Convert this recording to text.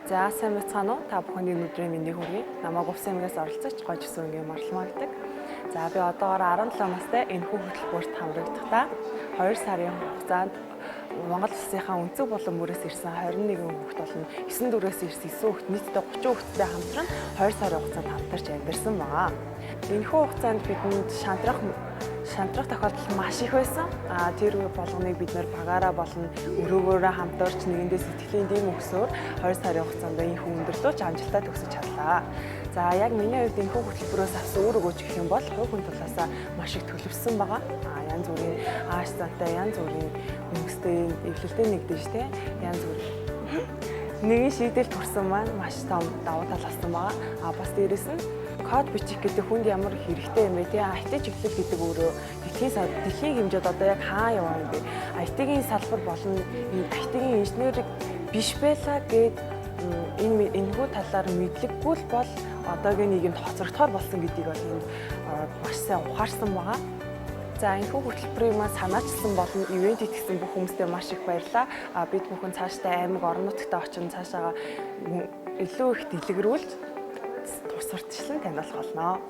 За, сайн байцгаана уу? Та бүхэнд энэ өдрийн мэндийг хүргэе. Намайг Увс аймгаас оролцогч Гожсүнгийн Марлмаа гэдэг. За, би одоогоор 17 настай энэхүү хөтөлбөрт хамрагдахдаа 2 сарын хугацаанд Монгол улсынхаа өнцөг болон бүрээс ирсэн 21 хүүхэд болон 9 дүрээс ирсэн 9 хүүхэд, нийтдээ 30 хүүхэдтэй хамтран 2 сарын хугацаанд хамтарч амьдарсан байгаа. Энэхүү хугацаанд бидэнд шантрах шантрах тохиолдол маш их байсан. А тэр үе болгоныг бид нэр багаараа болон өрөөгөөрөө хамтарч нэгэндээ сэтгэлийн дэм өгсөөр 2 сарын хугацаанд энэхүү өндөрлөөч амжилттай төгсөж чадлаа. За, яг миний хувьд энэхүү хөтөлбөрөөс авсан үр өгөөж гэх юм бол хувь хүн талаасаа маш их төлөвшсөн байгаа. А янз бүрийн ааш зантай, янз бүрийн хүмүүстэй эвлэлтэй нэгдэж, те, янз бүрийн нэгэн шийдэл төрсэн маань маш том давуу тал болсон байгаа. А бас дээрэс нь код бичих гэдэг хүнд ямар хэрэгтэй юм бэ, те, IT чиглэл гэдэг өөрөө дэлхийн хэмжээд одоо яг хаа яваа юм бэ? IT-ийн салбар болон IT-ийн инженерийг биш байлаа гэд энэ энэхүү талаар мэдлэггүй л бол одоогийн нийгэмд хоцрогдохоор болсон гэдгийг бол энд маш сайн ухаарсан байгаа. За, энэхүү хөтөлбөрийг маань санаачилсан болон ивээн тэтгэсэн бүх хүмүүстээ маш их баярлалаа. А бид бүхэн цаашдаа аймаг орон нутагтаа очин цаашаага илүү их дэлгэрүүлж сурталчлан таниулах болно.